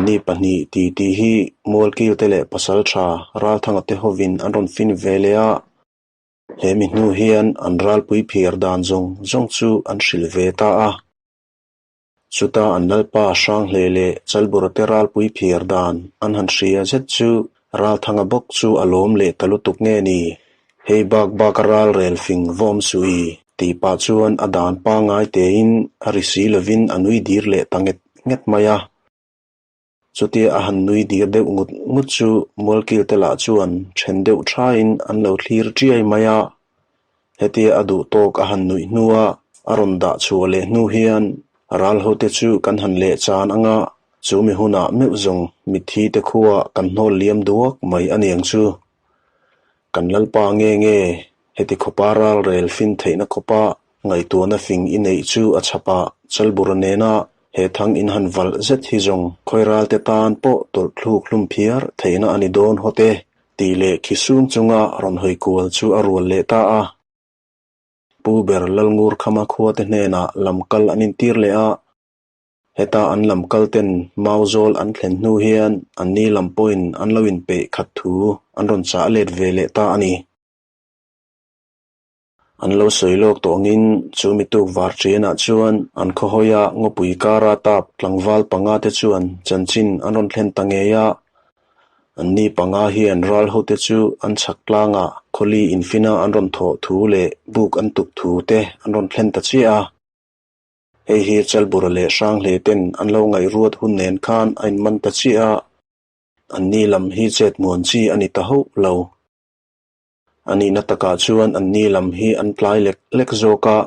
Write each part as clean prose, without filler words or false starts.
Anni pahnih titi hi Mualkilte leh Pasalṭha Ralthanga te hovin an rawn fin ve leh a, he mi hnu hian an ralpui phiar dan zawng zawng chu an hrilh ve ta a. Chuta an lalpa Hranghlei leh Chalburate ralpui phiar dan an han hria zet chu Ralthanga bawk chu a lawm leh ta lutuk nge ni? Hei bak bak a ral rel fing vawm suh i tih pah chuan a dan pangngai tein a ri si lovin a nui dir leh ta nget nget mai a. Chutia a han nui dir deuh ngut ngut chu Mualkilte lah chuan then deuh thain an lo thlir tiai mai a. Hetia a duh tawk a han nuih hnua a rawn dah chhuah leh hnu hian ral hote chu kan han leh chan anga chu mi hunah meuh zawng mitthi te khua kan hnawl liam duak mai a niang chu. Kan Lalpa nge nge heti khawpa ral rel fin theihna khawpa ngaihtuahna fing i neih chu a chhapah Chalbura nena he thang in han valh zet hi zawng khawi ralte tan pawh tawlh thluk hlum phiar theihna a ni dawn hawt e. Tih leh khi sung chunga rawn hawi kual chu a rual leh ta a. Pu ber Lalngur Khama khuate hnenah lam kal an intir leh a. Heta an lam kal ten Mauzawl an thlen hnu hian anni lam pawhin an lo inpeih khat thu an rawn chah let ve leh ta a ni. An lo sawi lawk tawh angin chu mi tuk var ṭianah chuan an khawhawia ngawpui kara tap tlangval panga te chuan chanchin an rawn thlen ta ngei a. Anni panga hian ral hote chu an chhak tlangah khawli infina an rawn thawh thu leh buk an tuk thu te an rawn thlen ta chiah a. Hei hi Chalbura leh Hranghlei ten an lo ngaihruat hun nen khan a inman ta chiah a. Anni lam hi chet muan chi a ni ta hauh lo. A nihna takah chuan anni lam hi an tlai lek lek zawk a,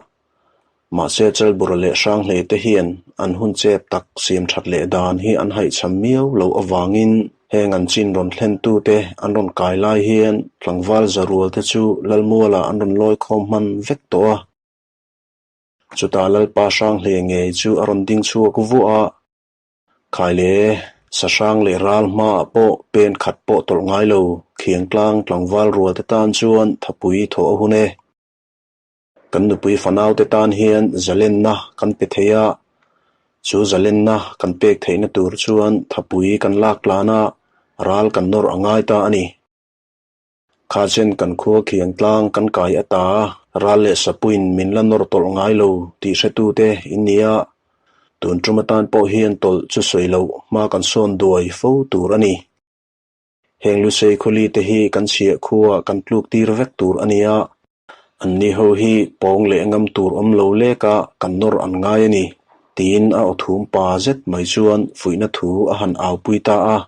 mahse Chalbura leh Hranghlei te hian an hun chep tak siam that leh dan hi an haihchham miau loh avangin heng an chin rawn thlentute an rawn kai lai hian tlangval zarual te chu Lalmualah an rawn lawi khawm hman vek tawh a. Chutah Lalpa Hranghlei ngei chu a rawn ding chhuak vuah a. Khaile, sahrang leh ral hmaah pawh pen khat pawh tawlh ngai lo, khiangtlang tlangval rual te tan chuan thapui thawh a hun e. Kan nupui fanau te tan hian zalenna kan pe thei a, chu zalenna kan pek theihna tur chuan thapui kan lak tlan a, ral kan nawr a ngai ta a ni. Kha chen kan khua khiangtlang kan kai ata ral leh sapuiin min la nawr tawlh ngai lo tih hretute in ni a, tun tum atan pawh hian tawlh chu sawi loh hma kan sawn duai fo tur a ni. Heng Lusei khawli te hi kan chhiah khua kan tluk tir vek tur a ni a, anni ho hi pawng leh ngam tur awm lo leka kan nawr an ngai a ni, tiin a aw thum pa zet mai chuan fuihna thu a han aupui ta a.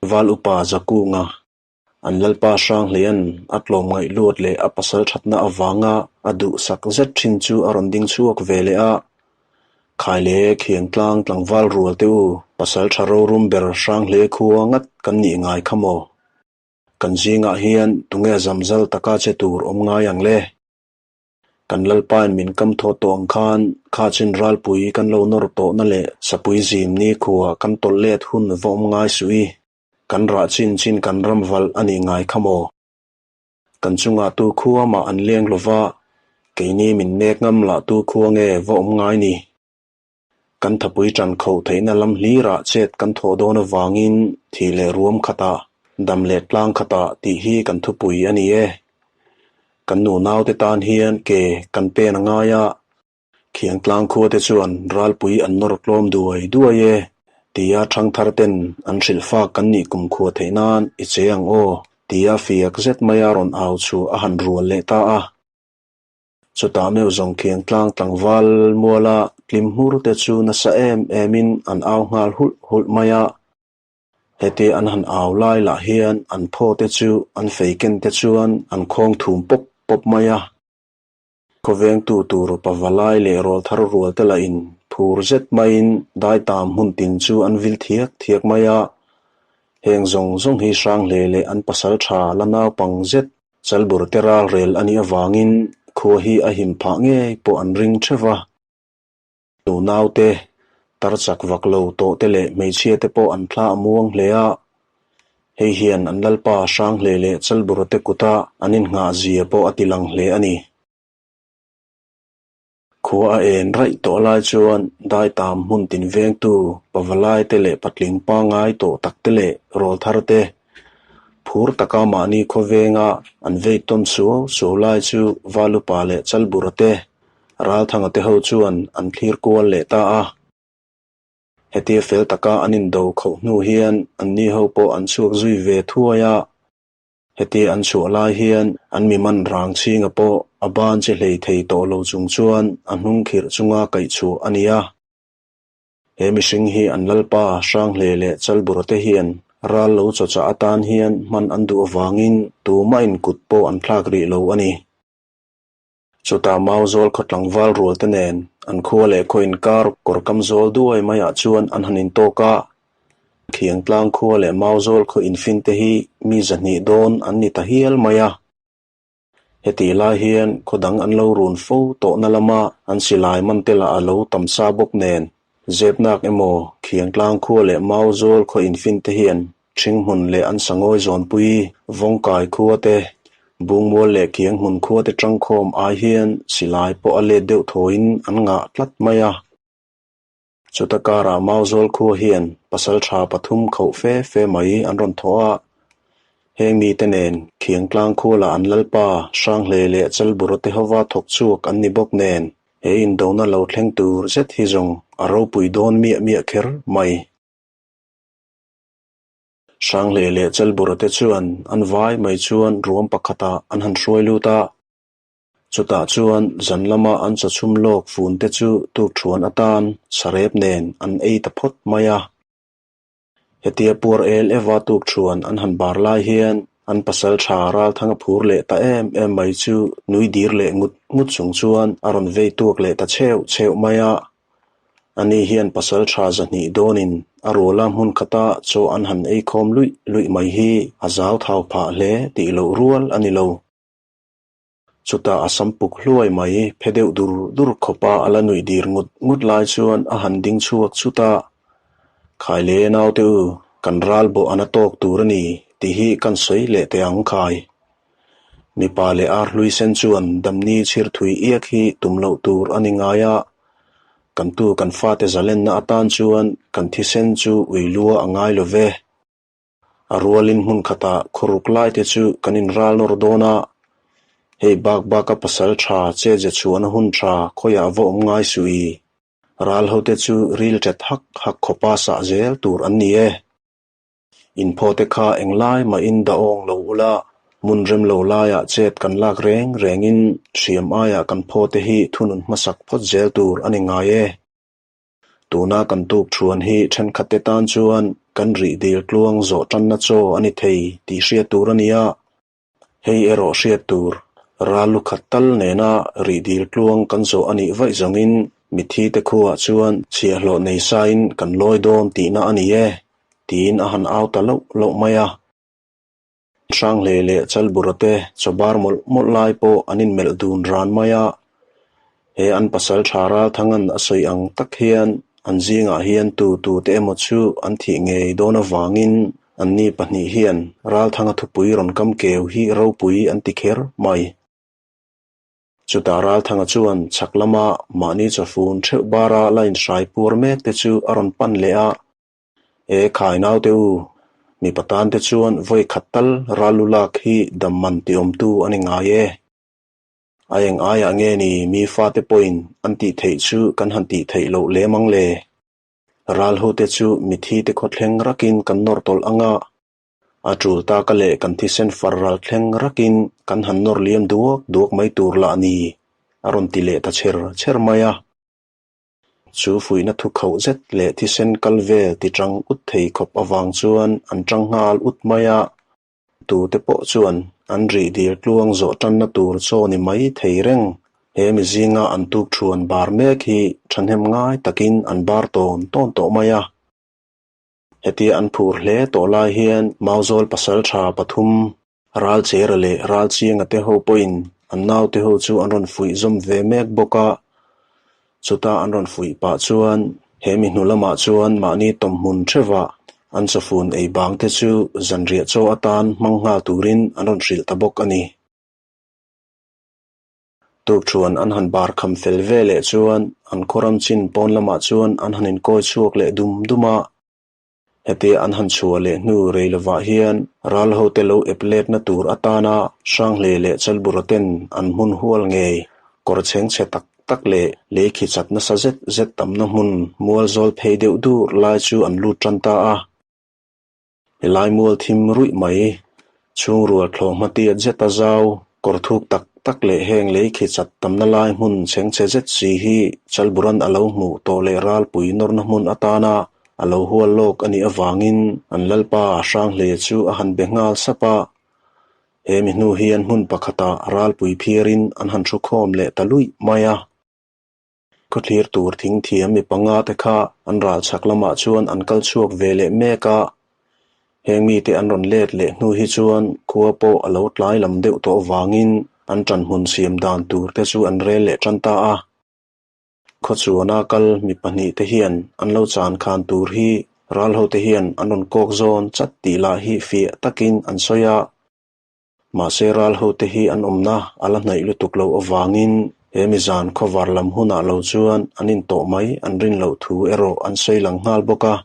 Val upa Zakunga, an Lalpa Hranghleia'n a tlawmngaih luat leh a pasal thatna avanga a duhsak zet thin chu a rawn ding chhuak ve leh a. Khaile Khiangtlang tlangval rual te u, pasal tha rorum ber Hranghlei khua ngat kan nih ngai kha maw? Kan zingah hian tunge zamzal taka che tur awm ngai ang le? Kan Lalpain min kam thawh tawh ang khan kha chin ralpui kan lo nawr tawhna leh sapui zim ni khua kan tawlh let hun va awm ngai suh i, kan rah chin chin kan ram valh a nih ngai kha maw? Kan chungah tu khua mah an leng lo va, keini min nek ngam lah tu khua nge va awm ngai ni? Kan thapui ṭan khoh theihna lam hlirah chet kan thawh dawn avangin thih leh ruam khatah, dam leh tlang khatah tih hi kan thupui a ni e. Kan nunaute tan hian ke kan pen a ngai a, Khiangtlang khuate chuan ralpui an nawr tlawm duai duai e tia ṭhangthar ten an hrilhfak kan nih kumkhua theih nan i che ang aw tia fiak zet maia rawn au chu a han rual leh ta a. Chutah meuh zawng khiangtlang tlangval muala tlim hmur te chu nasa em emin an au nghal hulh hulh mai a. Heti an han au lai lah hian an phaw te chu an fei ken te chuan an khawng thum pawp pawp mai a. Khawvengtu tur pavalai leh rawlthar rual te lahin phur zet maiin daitam hmun tin chu an vil thiak thiak mai a. Heng zawng zawng hi Hranghlei leh an pasal tha la naupang zet Chalbur te ral rel a nih avangin khua hi a him phah ngei pawh an ring theuh va. Nu naute, tar chak vak lo tawh te leh hmeichhia te pawh an thla a muang hle a. Hei hian an Lalpa Hranghlei leh Chalbura te kuta an innghah zia pawh a ti lang hle a ni. Khua a en raih tawh lai chuan daitam hmun tin vengtu pavalai te leh patling pangngai tawh tak te leh rawlthar te phur taka mahni khawvenga an vei tawn suau suau lai chu Valupa leh Chalbura te Ralthanga te ho chuan an thlir kual leh ta a. Hetia fel taka an indo khoh hnu hian anni ho pawh an chhuak zui ve thuai a. Hetia an chhuah lai hian an mi man rang chhinga pawh a ban che hlei thei tawh lo chung chuan a hnung khirh chunga kaih chhuah a ni a. He mihring hi an lalpa Hranghle leh Chalbura te hian ral lo chawchah atan hian hman an duh avangin tumah in kut pawh an thlak rih lo a ni. Chutah Mauzawl khaw tlangval rual te nen an khua leh khaw inkar kawr kam zawl duai maiah chuan an han intawk a. Khiangtlang khua leh Mauzawl khaw infin te hi mi zahnih dawn an ni ta hial mai a. Hetih lai hian khaw dang an lo run fo tawhna lama an silai man te lah a lo tam sa bawk nen Zepnak emaw Khiangtlang khua leh Mauzawl khaw infin te hian Ṭhinghmun leh an sangawi zawnpui, Vawngkai khua te, Bungmual leh Kianghmun khua te ṭangkhawm ai hian silai pawh a let deuh thawiin an ngah tlat mai a. Chuta karah Mauzawl khua hian pasalṭha pathum khauh fe fe mai an rawn thawh a. Heng mite nen Khiangtlang khua lah an lalpa Hranghlei leh Chalbura te hova thawk chhuak an ni bawk nen he indona lo thleng tur zet hi zawng a ropui dawn miah miah kher mai. Hranghlei leh Chalbura te chuan an vai mai chuan ruam pakhatah an han hruai lut a. Chutah chuan zan lama an chawchhum lawk fun te chu tukthuan atan sarep nen an ei ta phawt mai a. Hetia puar el eva tukthuan an han bar lai hian an pasal tha Ralthanga phur leh ta em em mai chu nui dir leh ngut ngut chung chuan a rawn vei tuak leh ta chheuh chheuh mai a. Ani hian pasal tha zahnih dawnin a ruala hmun khata chaw an han ei khawm luih luih mai hi a zau thau phah hle tih loh rual a ni lo. Chutah a sam puk hluai mai phe deuh dur dur khawpa a la nuih dir ngut ngut lai chuan a han ding chhuak chut a, Khai le naute u, kan ral bawh a na tawk tur a ni tih hi kan sawi leh teh ang khai. Mipa leh ar hlui sen chuan damni chhir thui iak hi tum loh tur a ni ngai a, kan tu kan fate zalenna atan chuan kan thisen chu ui lua a ngai lo ve. A rualin hmun khatah khawruk lai te chu kan inral nawr dawn a, hei bak baka pasal tha che ze chhuahna hun tha khawiah va awm ngai suh i, ral hote chu ril ṭet hak hak khawpa sah zel tur an ni e. Inphaw te kha englai mahin dah awng lo ula, hmun rem lo laiah chet kan lak reng rengin hriam aiah kan phaw te hi thunun hmasak phawt zel tur a ni ngai e. Tuna kan tuk thuan hi thenkhatte tan chuan kan rih dil tluang zawh tanna chaw a ni thei tih hriat tur a ni a. Hei erawh hriat tur, ral lu khat tal nena rih dil tluang kan zawh a nih vaih zawngin mitthi te khuaah chuan chhiahhlawh nei sain kan lawi dawn tihna a ni e, tiin a han au ta loh loh mai a. Hranghlei leh Chalbura te chaw bar mawlh mawlh lai pawh an inmelh dun ran mai a. He an pasal tha Ralthanga'n a sawi ang tak hian an zingah hian tu tu te emaw chu an thih ngei dawn avangin anni pahnih hian Ralthanga thupui rawn kam keu hi ropui an ti kher mai. Chutah Ralthanga chuan chhak lama mahni chawfun theuh bara la inhrai puar mek te chu a rawn pan leh a. E khai naute u, mipa tan te chuan vawi khat tal ral lu lak hi dam man ti awmtu a ni ngai e. A eng aiah nge ni mi fate pawhin an tih theih chu kan han tih theih loh lem ang le? Ral ho te chu mithi te khawthleng rakin kan nawr tawlh ang a, a tul taka leh kan thisen far ral thleng rakin kan han nawr liam duak duak mai tur lah ni, a rawn ti leh ta chher chher mai a. Chu fuihna thu khauh zet leh thisen kal vel ti tang ut thei khawp avang chuan an tang nghal ut mai a. Tute pawh chuan an rih dil tluang zawh tanna tur chaw ni mai thei reng. He mi zinga an tuk thuan bar mek hi thahnem ngai takin an bar tawn tawn tawh mai a. Hetia an phur hle tawh lai hian Mauzawl pasaltha pathum Ralchera leh Ralchianga te ho pawhin an naute ho chu an rawn fuih zawm ve mek bawk a. Chuta an rawn fuih pah chuan he mi hnu lamah chuan mahni tawmhmun theuhah an chawfun ei bang te chu zanriah chaw atan hmang nghal turin an rawn hrilh ta bawk a ni. Tukṭhuan an han bar kham fel ve leh chuan an khawram chin pawn lamah chuan an han inkawi chhuak leh dum dum a. Hetia an han chhuah leh hnu rei lovah hian ral hote lo ep letna tur atana Hranghleih leh Chalbura ten an hmun hual ngei kawr chheng chhe tak tak leh lei khi chat nasa zet zet tamna hmun mual zawl phei deuh dur lai chu an lut tan ta a. Helai mual thim ruih mai, chhungrual thlawh hmatiat zeta zau, kawr thuk tak tak leh heng lei khi chat tamna lai hmun chhengchhe zet si hi Chalburan a lo hmuh tawh leh ralpui nawrna hmun atana a lo hual lawk a nih avangin an lalpa Hranghleia chu a han be nghal sap a. He mi hnu hian hmun pakhatah ralpui phiarin an han thu khawm leh ta luih mai a. Khawthlir tur thing thiam mi panga te kha an ral chhak lamah chuan an kal chhuak ve leh mek a. Heng mite an rawn let leh hnu hi chuan khua pawh a lo tlai lam deuh tawh avangin an ṭanhmun siam dan tur te chu an rel leh ṭan ta a. Khawchuana kal mi pahnihte hian an lo chan khan tur hi ralhote hian an rawn kawk zawn chat tih lah hi fiah takin an sawi a. Mahse ralhote hi an awmna a la hnaih lutuk loh avangin he mizan khawvar lam hunah lo chuan an intawh mai an rin loh thu erawh an sawi lang nghal bawk a.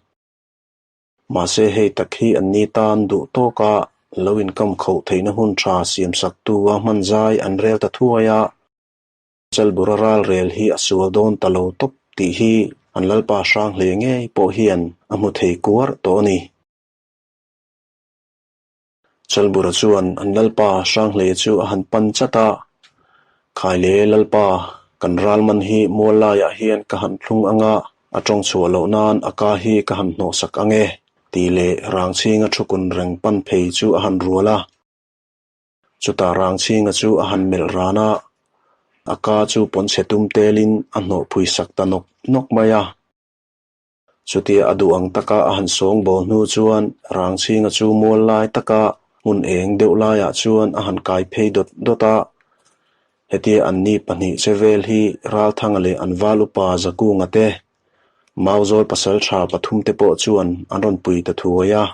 Mahse hei tak hi an ni tan duh tawka lo inkam khoh theihna hun tha siamsaktu a hman zai an rel ta thuai a. Chalbura ral rel hi a sual dawn ta lo tawp tih hi an Lalpa Hranghlei ngei pawh hian a hmu thei kuar tawh a ni. Chalbura chuan an Lalpa Hranghlei chu a han pan chat a, Khaile Lalpa, kan ral man hi mual laiah hian ka han thlung ang a, a tawng chhuah loh nan a ka hi ka han hnawhsak ang e, tih leh Rangchhinga thukun reng pan phei chu a han rual a. Chutah Rangchhinga chu a han melh ran a, a ka chu pawnchhe tum telin a hnawh phui sak ta nawk nawk mai a. Chutia a duh ang taka a han sawng bawl hnu chuan Rangchhinga chu mual lai taka hmun eng deuh laiah chuan a han kai phei dawt dawt a. Hetia anni pahnih che vel hi Ralthanga leh an val upa Zakunga te, Mauzawl pasaltha pathum te pawh chuan an rawn pui ta thuai a.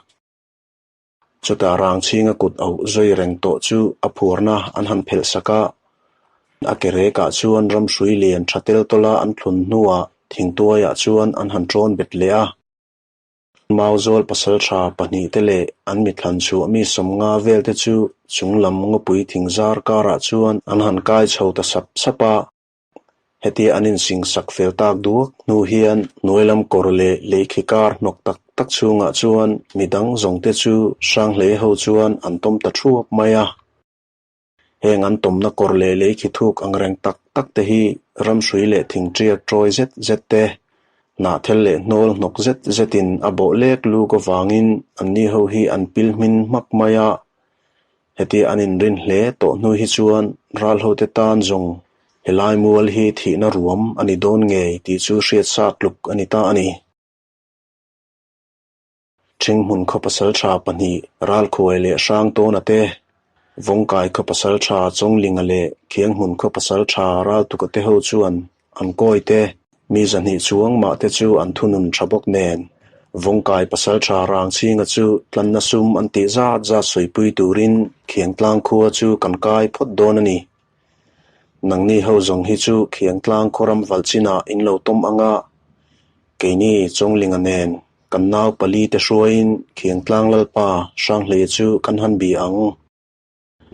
Chutah Rangchhinga kut auh zui reng tawh chu a phuarna an han phelh sak a, a ke rekah chuan ramhrui lian tha tel tawla an thlun hnuah thingtuaiah chuan an han ṭawn bet leh a. Mauzawl pasalṭha pahnihte leh an mithlan chhuah mi sawmnga velte chu chunglam ngawpui thingzar karah chuan an han kai chho ta sap sap a. Hetia an insing sak fel tak duak hnu hian hnuai lam kawr leh lei khi kar hnawk tak tak chhungah chuan midang zawngte chu Hranghlei ho chuan an tawm ta thuap mai a. Heng an tawmna kawr leh lei khi thuk ang reng tak tak te hi ramhrui leh thingṭiak ṭawi zet zet te, hnahthel leh hnawl hnawk zet zetin a bawh lek luk avangin anni ho hi an pil hmin hmak mai a. Hetia an inrin hle tawh hnu hi chuan ralhote tan zawng helai mual hi thihna ruam a ni dawn ngei tih chu hriat sa tluk a ni ta a ni. Ṭhinghmun khaw pasalṭha pahnih Ralkhuai leh Hrangtawna te, Vawngkai khaw pasalṭha Chawnglinga leh Khianghmun khaw pasalṭha Raltuka te ho chuan An kawi te, mi zahnih chuang mah te chu an thunun tha bawk nen, Vawngkai pasaltha Rangchhinga chu tlanna sum an tih zat zat sawipui turin Khiangtlang khua chu kan kai phawt dawn a ni. Nangni ho zawng hi chu Khiangtlang khaw ram valh chinah in lo tawm ang a, keini Chawnglinga nen kan nau pali te hruaiin Khiangtlang Lalpa Hranghleia chu kan han bi ang.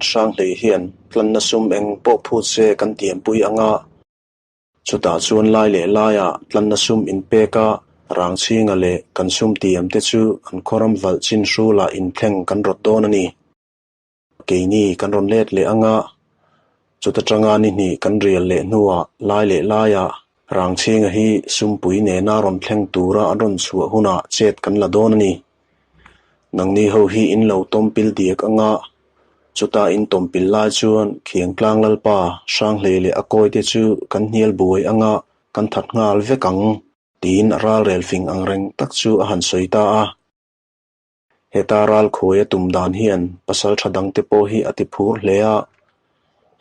Hranghlei hian tlanna sum eng pawh phut se kan tiampui ang a, chutah chuan lai leh laiah tlanna sum inpek a, Rangchhinga leh kan sum tiam te chu an khawram valh chin hrulah inthleng kan rawt dawn a ni. Keini kan rawn let leh ang a, chuta tanga ni hnih kan rial leh hnuah lai leh laiah Rangchhinga hi sumpui nena rawn thleng tura an rawn chhuah hunah chet kan la dawn a ni. Nangni ho hi in lo tawmpil diak ang a, chuta in tawmpil lai chuan Khiangtlang Lalpa Hranghlei leh a kawite chu kan hnial buai ang a, kan that nghal vek ang, tiin a ralrel fing ang reng tak chu a han sawi ta a. Heta ral khuai a tum dan hian pasal tha dangte pawh hi a ti phur hle a,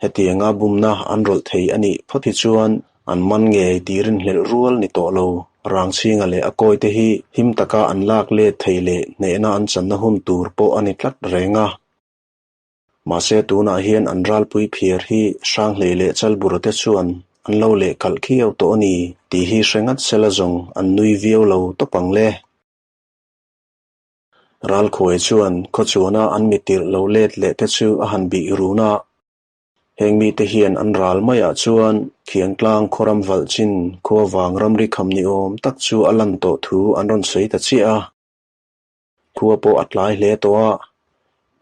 hetianga bumna an rawlh thei a nih phawt hi chuan An man ngei tih rinhlelh rual ni tawh lo. Rangchhinga leh a kawite hi him taka an lak let thei leh hnehna an channa hun tur pawh a ni tlat reng a. Mahse tunah hian an ralpui phiar hi Hranghlei leh Chalbura te chuan an lo lehkhalh khiau tawh a ni tih hi hre ngat sela zawng an nui viau lo tawp ang le. Ralkhuai chuan khawchuana an mitirh lo let leh te chu a han bih run a. Heng mite hian an ral maiah chuan Khiangtlang khawram valh chin khua vang ramri kham ni awm tak chu a lan tawh thu an rawn sawi ta chiah a. Khua pawh a tlai hle tawh a,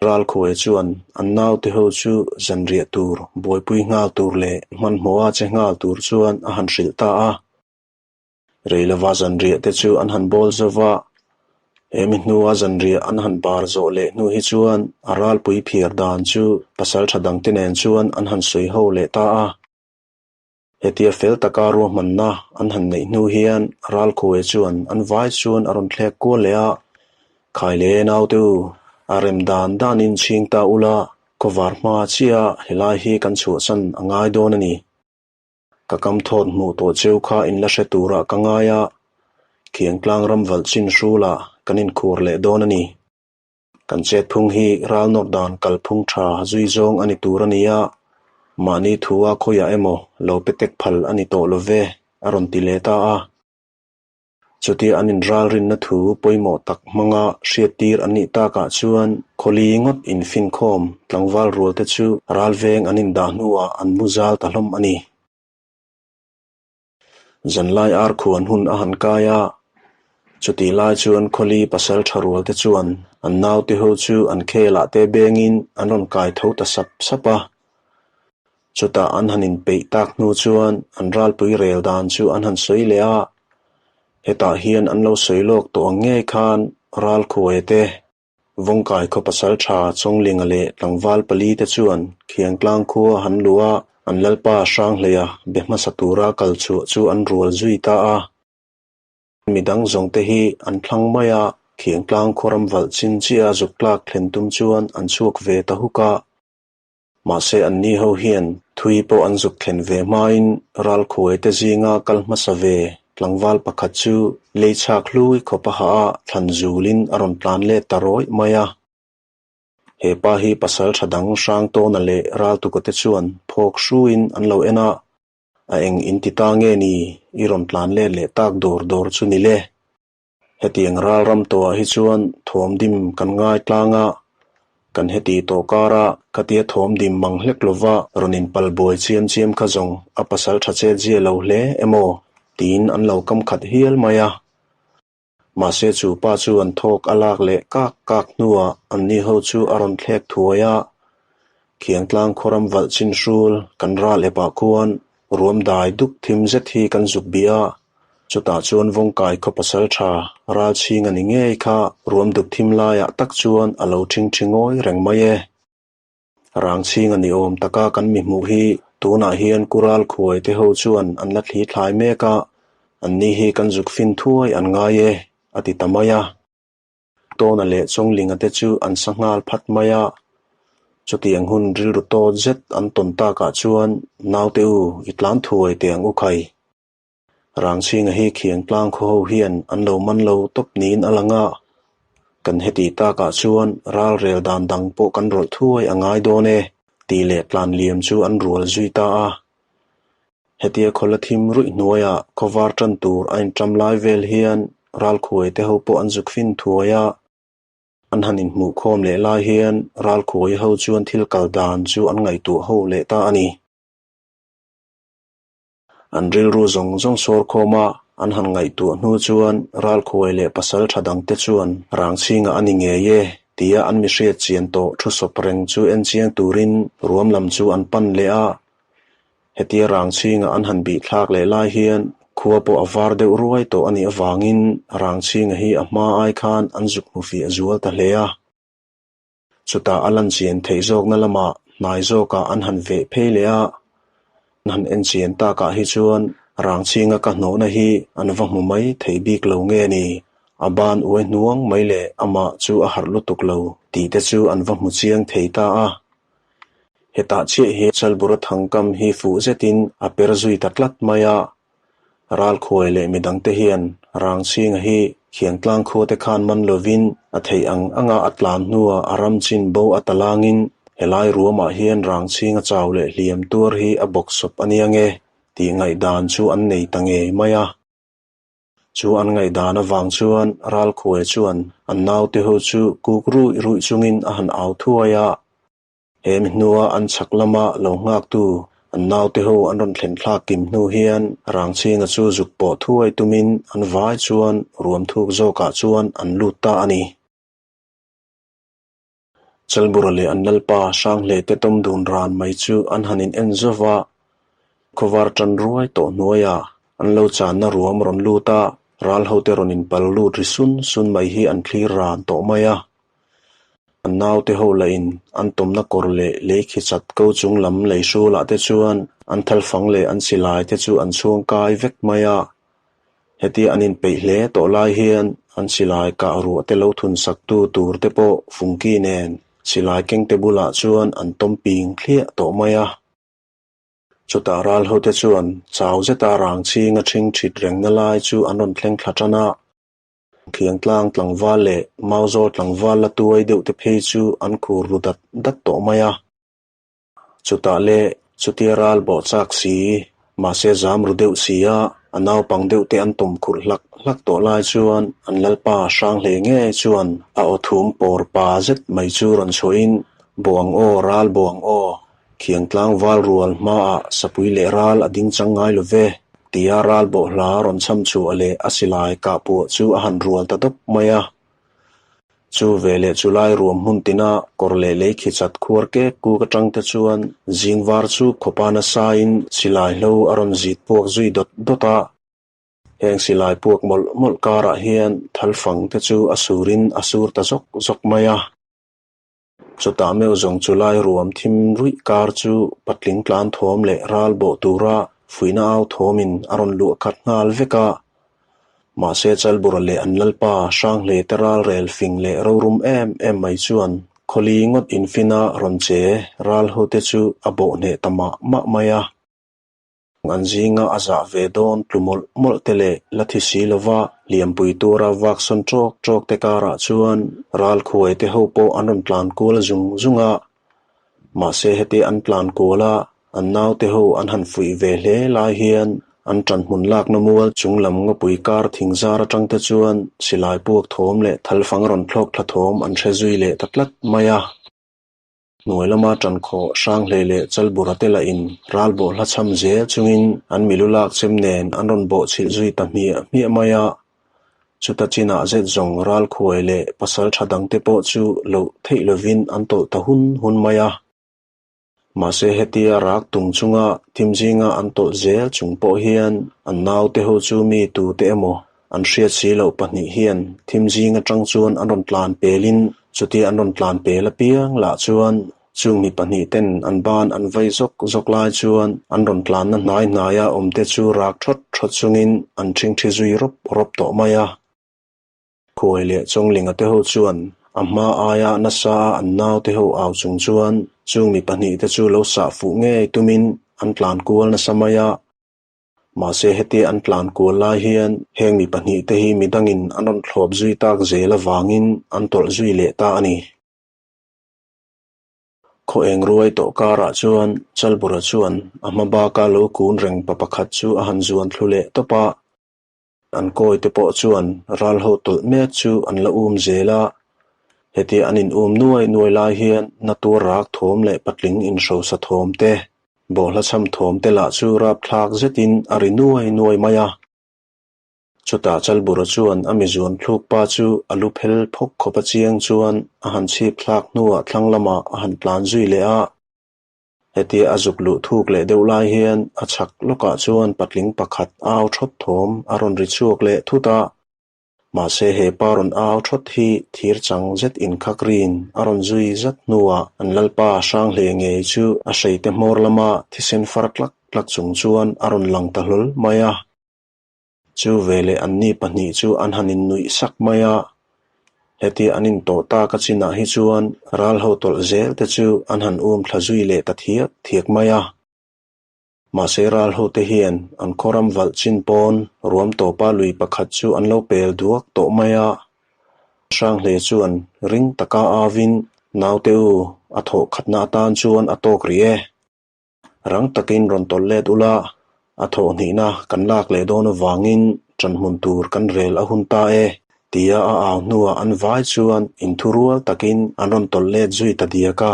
Ralkhuai chuan an naute ho chu zanriah tur, buaipui nghal tur leh hmanhmawha che nghal tur chuan a han hrilh ta a. Reilova zanriah te chu an han bawl zo va, he mi hnua zanriah an han bar zawh leh hnu hi chuan a ralpui phiar dan chu pasal tha dangte nen chuan an han sawi ho leh ta a. Hetia fel taka ruahmanna an han neih hnu hian Ralkhuai chuan an vai chuan a rawn thlek kual leh a, Khaile naute u, a rem dan danin chhing ta ula, khawvar hma chiah helai hi kan chhuahsan a ngai dawn a ni. Ka kam thawt hmuh tawh cheu kha in la hre turah ka ngai a, Khiangtlang ram valh chin hrulah kan inkhur leh dawn a ni. Kan chet phung hi ral nawr dan kal phung tha zui zawng a ni tur a ni a, mahni thua khawiah emaw lo pe tek phal a ni tawh lo ve, a rawn ti leh ta a. Chutia an inralrinna thu pawimawh tak hmanga hriattir an nih takah chuan khawli ngawt infinkhawm tlangval rualte chu ralveng an indah hnuah an mu zal ta hlawm a ni. Zanlai ar khuan hun a han kai a, chutih lai chuan khawli pasal tha rualte chuan an naute ho chu an khelah te bengin an rawn kai tho ta sap sap a. Chutah an han inpeih tak hnu chuan an ralpui rel dan chu an han sawi leh a, hetah hian an lo sawi lawk tawh ang ngei khan Ralkhuaia te, Vawngkai khaw pasal tha Chawnglinga leh tlangval pali te chuan Khiangtlang khua han luh a, an lalpa Hranghleia be hmasa tura kal chhuah chu an rual zui ta a. Midang zawng te hi an thlang mai a, Khiangtlang khaw ram valh chin chiah a zuk tlak thlen tum chuan an chhuak ve ta huk a. Mahse anni ho hian thui pawh an zuk thlen ve hmain Ralkhuai te zinga kal hmasa ve tlangval pakhat chu lei chhak hlui khawp a hah a thlan zulin a rawn tlan let ta rawih mai a. He pa hi pasal tha dang hrang tawna leh Raltuka te chuan phawk hruin an lo en a, a eng inti ta nge ni i rawn tlan let leh tak dawr dawr chu ni le. Hetiang ralram tawhah hi chuan thawmdim kan ngai tlang a, kan heti tawh kara khatia thawmdim mang hlek lova rawn inpal buai chiam chiam kha zawng a pasal tha chet zia lo hle emaw tiin an lo kam khat hial mai a. Mahse chu pa chuan thawk a lak leh kak kak hnuah anni ho chu a rawn thlek thuai a, Khiangtlang khawram valh chin hrul kan ral epah khuan ruam dai duk thim zet hi kan zuk bih a, Chutah chuan Vawngkai khaw pasal tha ral chhing a ni ngei kha ruam duk thim laiah tak chuan a lo ṭhingṭhi ngawi reng mai e. Rang chhing a ni awm taka kan mi hmuh hi tunah hian Kural khuai te ho chuan an la thli thlai mek a, anni hi kan zuk fin thuai an ngai e, a ti ta mai a. Tawna leh Chawnglinga te chu an sa nghal phat mai a, chutiang hun rilru tawt zet an tawn takah chuan naute u i tlan thuai teh ang u khai. Rangchhinga hi Khiangtlang khaw ho hian an lo man lo tawp niin a lang a, kan heti takah chuan ralrel dan dang pawh kan rawlh thuai a ngai dawn e tih leh tlan liam chu an rual zui ta a. Hetia khawla thim ruih hnuaiah khawvar tan tur a inṭam lai vel hian ralkhuai te ho pawh an zuk fin thuai a, an han inhmuhkhawm leh lai hian ralkhuai ho chuan thil kal dan chu an ngaihtuah ho leh ta a ni. An rilru zawng zawng sawr khawm a, an han ngaihtuah hnu chuan Ralkhuai leh pasal tha dangte chuan Rangchhinga a ni ngei e tia an mi hriat chian tawh thu sawp reng chu en chiang turin ruam lam chu an pan leh a. Hetia Rangchhinga an han bih thlak leh lai hian khua pawh a var deuh ruai tawh a nih avangin Rangchhinga hi a hma ai khan an zuk hmu fiah zual ta hle a. Chutah a lan chian theih zawkna lamah hnai zawkah an han veh phei leh a, an han en chian takah hi chuan Rangchhinga ka hnawhna hi an va hmu mai thei bik lo nge ni, a ban uai hnuang mai leh amah chu a harh lutuk lo tih te chu an va hmu chiang thei ta a. Hetah chiah hi Chalbura thangkam hi fuh zetin a per zui ta tlat mai a, Ralkhuai leh midangte hian Rangchhinga hi Khiangtlang khuate khan man lovin a theih ang anga a tlan hnuah a ram chin bo a talangin Helai ruamah hian rangchhinga chau leh hliam tuar hi a bawksawp a nia nge tih ngaihdan chu an nei ta ngei mai a. Chu an ngaihdan avang chuan Ralkhuai chuan an naute ho chu kuk ruih ruih chungin a han au thuai a. He mi hnua an chhak lama lo nghaktu an naute ho an rawn thlen thlak kim hnu hian Rangchhinga chu zuk pawh thuai tumin an vai chuan ruam thuk zawkah chuan an lut ta a ni. Chalbura leh an lalpa Hranghlei te tawm dun ran mai chu an han in en zauh va, khawvar tan ruai tawh hnuaiah an lo channa ruam rawn lut a, ral hote rawn in pal lut ri sun sun mai hi an thlir ran tawh mai a. An naute ho lah in an tawmna kawr leh lei khi chat ko chung lam lei hrulah te chuan an thalfang leh an silai te chu an chhuang kai vek mai a. Hetia an inpeih hle tawh lai hian an silai kah ruah te lo thun sak tu tur te pawh Fungki nen silai keng te bulah chuan an tawm ping thliah tawh mai a. Chutah ral ho te chuan chau zeta rang chhinga ṭhing ṭhit rengna lai chu an rawn thleng thla ṭan a. Khiangtlang tlangval leh Mauzawl tlangval la tuai deuh te phei chu an khur ru dat dat tawh mai a. Chutah le chutia ral bawh chak si, mahse zam ru deuh si a, a naupang deuh te an tawm khurh hlak hlak tawh lai chuan an lalpa hrang hle ngei chuan a aw thum pawr pa zet mai chu rawn chhuahin, Buang aw, ral buang aw, Khiangtlang val rual hmaah sapui leh ral a ding chang ngai lo ve, tia ral bawh hla rawn chham chhuah leh a silai kah puah chu a han rual ta dawp mai a. Chu veleh chu lai ruam hmun tina kawr leh lei khi chat khuar kek kuk atang te chuan zing var chu khawpa nasain silai hlo a rawn zit puak zui dawt dawt a. Heng silai puak mawlh mawlh karah hian thalfang te chu a surin a sur ta zawk zawk mai a. Chutah meuh zawng chu lai ruam thim ruih kar chu patling tlan thawm leh ral bawh tura fuihna au thawmin a rawn luah khat nghal vek a. Mahse Chalbura leh an lalpa Hranghlei te ral rel fing leh rorum em em mai chuan khawli ngawt infina rawn che ral hote chu a bawh hneh ta mah mah mai a. An zinga a zah ve dawn tlu mawlh mawlh te leh la thi si lova hliampui tura vak sawn ṭawk ṭawk te karah chuan ral khuai te ho pawh an rawn tlan kual zung zung a. Mahse heti an tlan kual a, an naute ho an han fuih ve hle lai hian an ṭan hmun lakna mual chung lam ngawpui kar thing zar aṭang te chuan silai puak thawm leh thalfang rawn thlawk thla thawm an hre zui leh ta tlat mai a. Hnuai lama ṭankhawh Hranghlei leh Chalbura te lahin ral bawh hla chham zel chungin an milu lak chem nen an rawn bawh chhilh zui ta hmiah hmiah mai a. Chuta chinah zet zawng ral khuai leh pasal tha dangte pawh chu loh theih lovin an tawlh ta hun hun mai a. Mahse hetia rak tung chunga thim zinga an tawlh zel chung pawh hian an naute ho chu mi tute emaw An hriat si loh pahnih hian thim zing atang chuan an rawn tlan pelin chutia an rawn tlan pel apiang lah chuan chung mi pahnih ten an ban an vai zawk zawk lai chuan an rawn tlanna hnai hnaia awmte chu rak thawt thawt chungin an ṭhingṭhi zui rawp rawp tawh mai a. Khuai leh Chawnglinga te ho chuan a hma aia nasa a an naute ho au chung chuan chung mi pahnih te chu lo sah fuh ngei tumin an tlan kual nasa mai a. Mahse hetia an tlan kual lai hian heng mi pahnih te hi midangin an rawn thlawp zui tak zel avangin an tawlh zui leh ta a ni. Khaw eng ruai tawh karah chuan Chalbura chuan a hma baka lo kun reng pa pakhat chu a han zuan thlu leh tawp a. An kawi te pawh chuan ral ho tawlh mek chu an la um zel a. Hetia an in um nuai nuai lai hian na tuar rak thawm leh patling inhrosa thawm te, bawhhla chham thawm te lah chu rapthlak zetin a ri nuai nuai mai a. Chutah Chalbura chuan a mizuan thluk pa chu a lu phel phawk khawp a chiang chuan a han chhip thlak hnuah thlang lamah a han tlan zui leh a. Hetia a zuk luh thuk leh deuh lai hian a chhak lawkah chuan patling pakhat au thawt thawm a rawn ri chhuak leh thut a. Mahse he pa rawn au thawt hi thir chang zet inkhak rin a rawn zui zat hnuah an lalpa Hranghlei ngei chu a hreite hmawr lama thisen far tlak tlak chung chuan a rawn lang ta hlawl mai a. Chu veleh anni pahnih chu an han innuih sak mai a, hetia an intawh tak a chinah hi chuan ral ho tawlh zel te chu an han um thla zui leh ta thiak thiak mai a. Mahse ral ho te hian an khawram valh chin pawn ruam tawpa lui pakhat chu an lo pel duak tawh mai a. Hranghlei chuan ring taka avin Naute u, a thawh khatna atan chuan a tawk rih e. Rang takin rawn tawlh let ula, a thawh hnihna kan lak leh dawn avangin ṭanhmun tur kan rel a hun ta e, tia a au hnuah an vai chuan inthurual takin an rawn tawlh let zui ta diak a.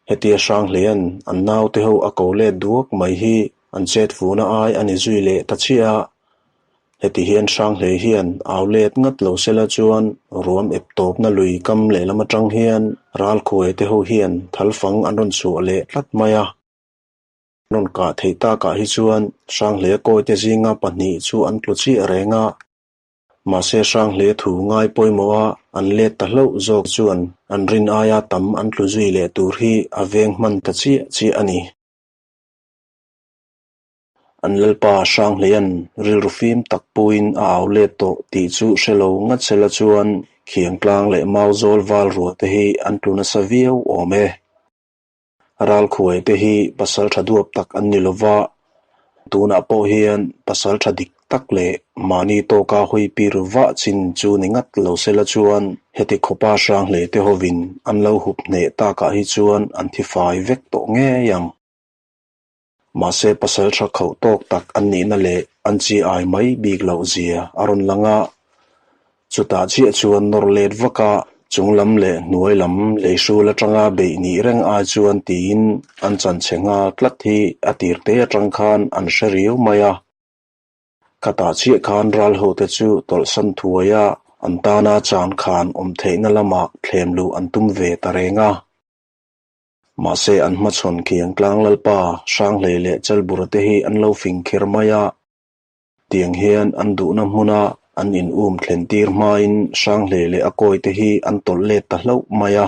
Hetia Hranghleia'n an naute ho a ko let duak mai hi an chet fuhna ai a ni zui leh ta chiah a. Heti hian Hranghlei hian au let ngat lo sela chuan ruam ep tawpna lui kam lehlam atang hian ralkhuai te ho hian thalfang an rawn chhuah leh tlat mai a. An rawn kah theih takah hi chuan Hranghleia kawite zinga pahnih chu an tlu chiah reng a. Mahse Hranghlei thu ngai pawimawha an let ta hlauh zawk chuan an rin aia tam an tlu zui leh tur hi a veng hman ta chiah chiah a ni. An Lalpa Hranghleia'n rilru fim tak puiin a au let tawh tih chu hre lo ngat sela chuan Khiangtlang leh Mauzawl val rual te hi an tlu nasa viau awm e. Ralkhuai te hi pasal tha duap tak an ni lova, tunah pawh hian pasal tha dik tak leh mahni tawka hawi pir vah chin chu ni ngat lo sela chuan heti khawpa Hranghlei te hovin an lo hup hneh takah hi chuan an thi fai vek tawh ngei ang. Mahse pasal tha khauh tawk tak an nihna leh an chi ai mai bik loh zia a rawn lang a. Chutah chiah chuan nawr let vak a, chung lam leh hnuai lam lei hrul atanga beih nih reng ai chuan tiin an chanchhe nghal tlat hi a tir te atang khan an hre riau mai a. Khatah chiah khan ral hote chu tawlhsan thuai a, an tana chan khan awm theihna lamah thlem luh an tum ve ta reng a. Mahse an hmachhawn khiang tlang Lalpa, Hranghlei leh Chalbura te hi an lo fing kher mai a. Tiang hian an duhna hmuna an in um thlen tir hmain Hranghlei leh a kawi te hi an tawlh let ta hlauh mai a.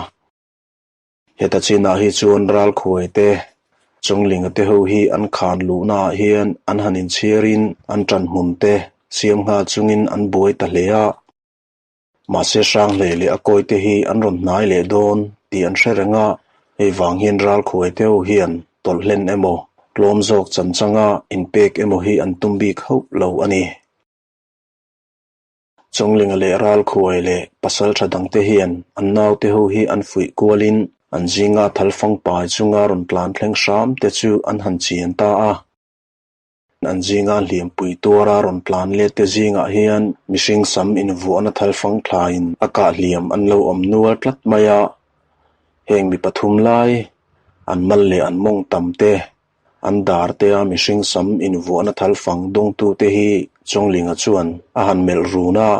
Heta chinah hi chuan Ralkhuai te, Chawnglinga te ho hi an khan luhnaah hian an han inchhiarin an ṭanhmun te siam nghal chungin an buai ta hle a. Mahse Hranghlei leh a kawite hi an rawn hnai leh dawn tih an hre reng a, hei vang hian Ralkhuai te ho hian tawlh hlen emaw, tlawm zawk chanchanga inpek emaw hi an tum bik hauh lo a ni. Chawnglinga leh Ralkhuai leh pasaltha dangte hian an naute ho hi an fuih kualin an zinga thalfang pai chunga rawn tlan thleng hram te chu an han chian ta a. An zinga hliampui tuara rawn tlan let te zingah hian mihring sam invuahna thalfang thlaiin a kah hliam an lo awm nual tlat mai a. Heng mi pathum lai, an mal leh an mawng tam te, an dar tea mihring sam invuahna thalfang dawngtute hi Chawnglinga chuan a han melh run a.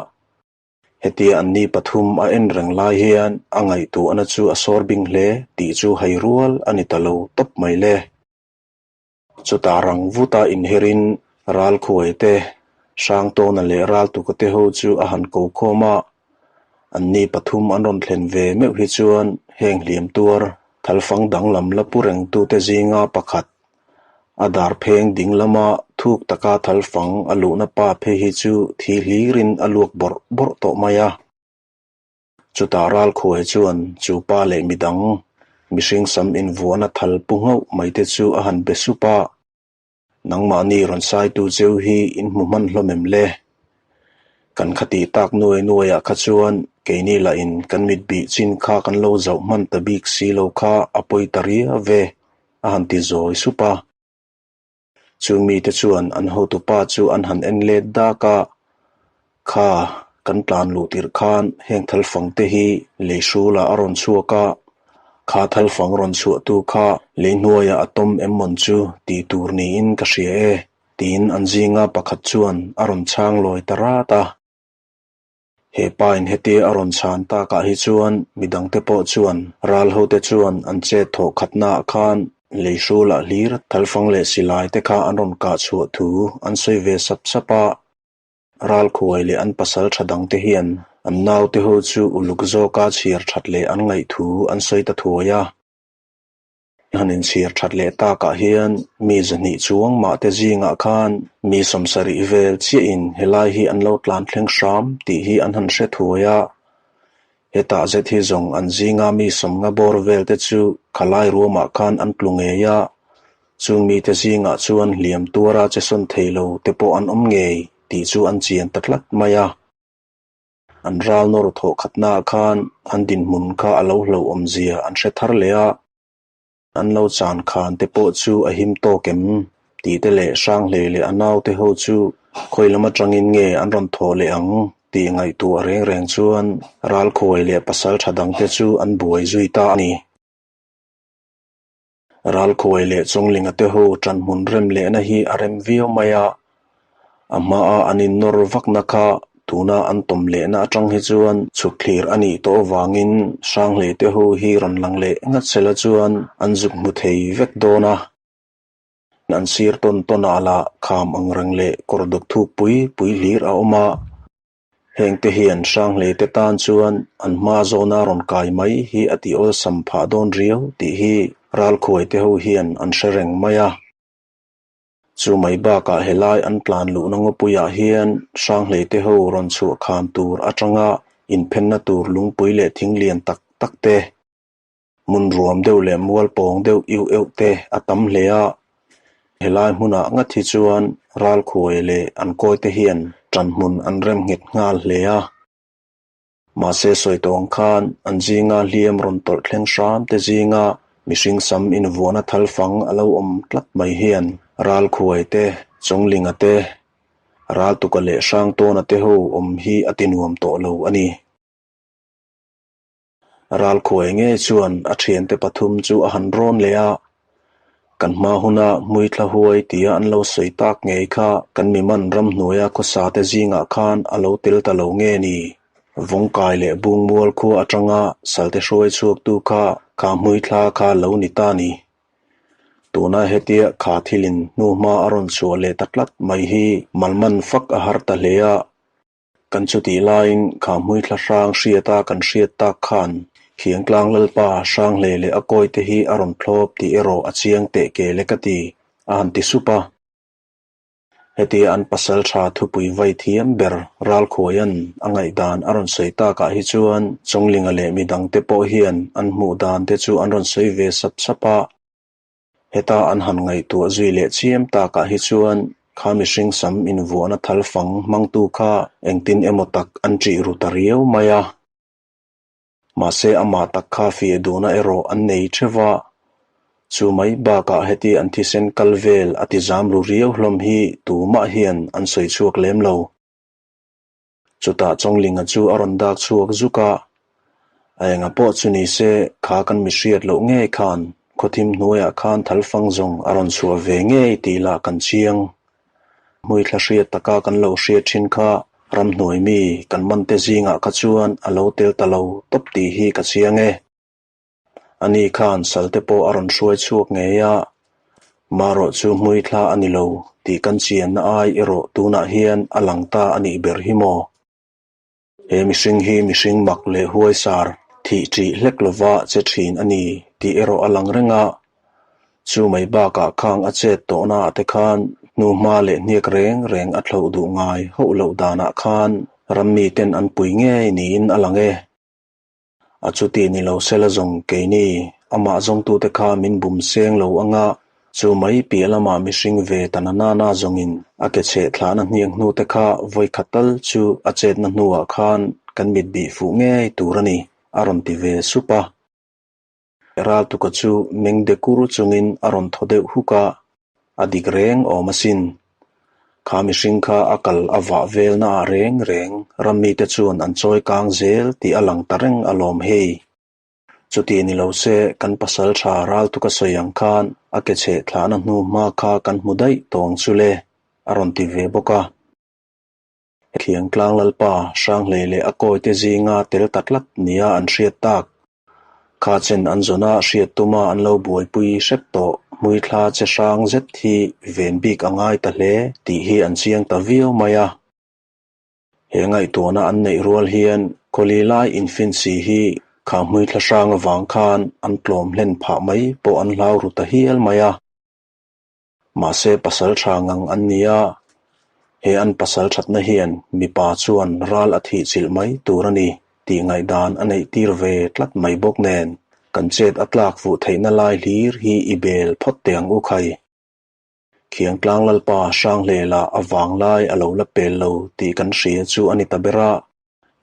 Hetia an ni pathum a en reng lai hian a ngaihtuahna chu a sawr bing hle tih chu hai rual a ni ta lo tawp mai le. Chutah rang vuta inherin Ralkhuai te, Hrangtawna leh Raltuka te ho chu a han ko khawm a. Anni pathum an rawn thlen ve meuh hi chuan heng hliam tuar thalfang danglam la pu rengtute zinga pakhat, a dar pheng ding lama thuk taka thalfang a luhna pa phei hi chu thi hlirin a luak bawrh bawrh tawh mai a. Chutah Ralkhuai chuan chu pa leh midang, mihring sam invuahna thal pu nghauh mai te chu a han be sup a, Nangmahni rawn saitu cheu hi in hmu hman hlawm em le? Kan khatih tak nuai nuaiah kha chuan keini lahin kan mit bih chin kha kan lo zauh hman ta bik si lo kha a pawi ta riau ve, a han ti zawi sup a. Chu mite chuan an hotupa chu an han en let dak a, Kha, kan tlan luh tirh khan heng thalfang te hi lei hrulah a rawn chhuak a, kha thalfang rawn chhuahtu kha lei hnuaiah a tawm em mawn chu tih tur niin ka hria e, tiin an zinga pakhat chuan a rawn chhang lawi ta rat a. He pa in hetia a rawn chhan takah hi chuan midangte pawh chuan ral hote chuan an chet thawh khatnaah khan lei hrulah hlir thalfang leh silai te kha an rawn kah chhuah thu an sawi ve sap sap a. Ralkhuai leh an pasal tha dangte hian an naute ho chu uluk zawka chhiar that leh an ngaih thu an sawi ta thuai a. Han inchhir that leh takah hian mi zahnih chuang mah te zingah khan mi sawmsarih vel chiahin helai hi an lo tlan thleng hram tih hi an han hre thuai a. Hetah zet hi zawng an zinga mi sawmnga bawr vel te chu khalai ruamah khan an tlu ngei a, chung mite zingah chuan hliam tuara che sawn thei lo te pawh an awm ngei tih chu an chian ta tlat mai a. An ral nawr thawh khatnaah khan an dinhmun kha a lo hlauhawmzia an hre thar leh a. An lo chan khan te pawh chu a him tawk em? Tih te leh Hranghlei leh a naute ho chu khawi lam atangin nge an rawn thawh leh ang tih ngaihtuah reng reng chuan Ralkhuai leh pasaltha dangte chu an buai zui ta a ni. Ralkhuai leh Chawnglinga te ho ṭanhmun rem lehna hi a rem viau mai a, a hmaa an innawr vakna kha tuna an tawm lehna aṭang hi chuan chhuk thlir a nih tawh avangin Hranghlei te ho hi rawn lang leh ngat sela chuan an zuk hmu thei vek dawn a. An sir tawn tawnah lah kham ang reng leh kawr dawk thuk pui pui hlir a awm a. Hengte hian Hranghlei te tan chuan an hma zawna rawn kai mai hi a ti awlsam phah dawn riau tih hi Ralkhuai te ho hian an hre reng mai a. Chu mai bakah helai an tlan luhna ngawpuiah hian Hranghlei te ho rawn chhuah khan tur atanga inphenna tur lungpui leh thing lian tak tak te, Hmun ruam deuh leh mual pawng deuh iuh euh te a tam hle a, helai hmunah ngat hi chuan ralkhuai leh an kawi te hian ṭan hmun an rem nghet nghal hle a. Mahse sawi tawh ang khan an zinga hliam rawn tawlh thleng hram te zinga mihring sam invuahna thal fang a lo awm tlat mai hian ralkhuai te, Chawnglinga te, Raltuka leh Hrangtawna te ho awm hi a ti nuam tawh lo a ni. Ralkhuai ngei chuan a thiante pathum chu a han rawn leh a, kan hma huna hmuithla huai tia an lo sawi tak ngei kha kan miman ramhnuaia khawsa te zingah khan a lo tel ta lo nge ni? Vawngkai leh Bungmual khua atanga salte hruai chhuaktu kha kha hmuithla kha lo ni ta ni. Tuna hetia kha thilin hnuhma a rawn chhuah leh ta tlat mai hi malman fak a har ta hle a. Kan chutih laiin kha hmuithla hrang hriata kan hriat tak khan Khiangtlang Lalpa Hranghlei leh a kawite hi a rawn thlawp tih erawh a chiang teh ke le ka ti, a han ti sup a. Hetia an pasal tha thupui vai thiam ber Ralkhuaia'n a ngaihdan a rawn sawi takah hi chuan Chawnglinga leh midangte pawh hian an hmuh dan te chu an rawn sawi ve sap sap a. Heta an han ngaihtuah zui leh chiam takah hi chuan kha mihring sam invuahna thal fang hmangtu kha engtin emaw tak an ṭih ru ta riau mai a. Mahse amah tak kha fiah duhna erawh an nei ṭheuh va, chu mai bakah heti an thisen kal vel a ti zam ru riau hlawm hi tumah hian an sawi chhuak lem lo. Chutah Chawnglinga chu a rawn dak chhuak zuk a, a enga pawh chu ni se kha kan mi hriat loh ngei khan khawthim hnuaiah khan thalfang zawng a rawn chhuah ve ngei tih lah kan chiang. Hmuithla hriat taka kan lo hriat thin kha ramhnuai mi kan man te zingah kha chuan a lo tel ta lo tawp tih hi ka chiang e. Ani khan salte pawh a rawn hruai chhuak ngei a, marawh chu hmuithla a ni lo tih kan chianna ai erawh tunah hian a lang ta a nih ber hi maw? He mihring hi mihring mak leh huaisar thih ṭih hlek lova che ṭhin a ni tih erawh a lang reng a, chu mai bakah khang a chet tawhnaah te khan hnuhma leh hniak reng reng a thloh duh ngai hauh loh danah khan rammiten an pui ngei niin a lang e. A chuti ni lo sela zawng keini, amah zawngtute kha min bum seng lo anga, chu mai piah lamah mihring ve ta na nana zawngin a ke chheh thlahna hniang hnute kha vawi khat tal chu a chetna hnuah khan kan mit bih fuh ngei tur a ni, a rawn ti ve sup a. Raltuka chu meng de kur chungin a rawn thaw deuh huk a, a dik reng awm asin. Kha mihring kha a kal a vah velnaah reng reng rammite chuan an chawi kang zel tih a lang ta reng alawm hei. Chuti ni lo se kan pasal tha Raltuka sawi ang khan a ke chheh thlahna hnu hma kha kan hmu daih tawng chu le, a rawn ti ve bawk a. Thiangtlang Lalpa Hranghlei leh a kawite zinga tel ta tlat nia an hriat tak. Kha chen an zawna hriat tuma an lo buaipui hrep tawh hmuithla che hrang zet hi ven bik a ngai ta hle tih hi an chiang ta viau mai a. He ngaihtuahna an neih rual hian khawli lai infinsi hi kha hmuithla hrang avang khan an tlawm hlen phah mai pawh an hlau ru ta hial mai a. Mahse pasal tha ngang an ni a, he an pasal thatna hian mipa chuan ral a thih chilh mai tur a ni tih ngaihdan a neih tir ve tlat mai bawk nen kan chet a tlak fuh theihna lai hlir hi i bel phawt teh ang u khai. Khiangtlang Lalpa Hranghlela a vang lai a lo la pel lo tih kan hria chu a ni ta ber a.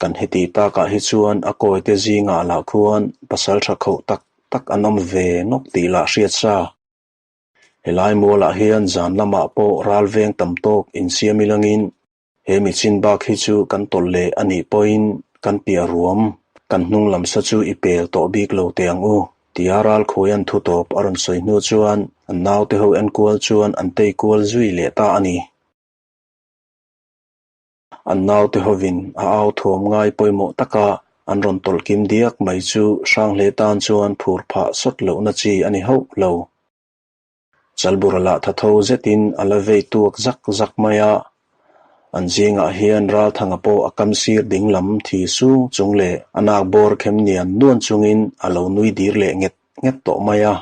Kan heti takah hi chuan a kawite zingah lah khuan pasalṭha khauh tak tak an awm ve nawk tih lah hriat sa. Helai mualah hian zan lamah pawh ral veng tam tawk insiam ilangin he mi chin bak hi chu kan tawlh leh a nih pawhin kan piah ruam, kan hnung lam sa chu i pel tawh bik lo teh ang u, tia Ralkhuaia'n thu tawp a rawn sawi hnu chuan an naute ho enkual chuan an tei kual zui leh ta a ni. An naute hovin a au thuam ngai pawimawh taka an rawn tawlh kim diak mai chu Hranghleia tan chuan phur phah sawt lohna chi a ni hauh lo. Chalbura lah tha tho zetin a la vei tuak zak zak mai a. An zingah hian Ralthanga pawh a kam sir ding lam thi sung chung leh a nak bawr khem nian nuan chungin a lo nui dir leh nget nget tawh mai a.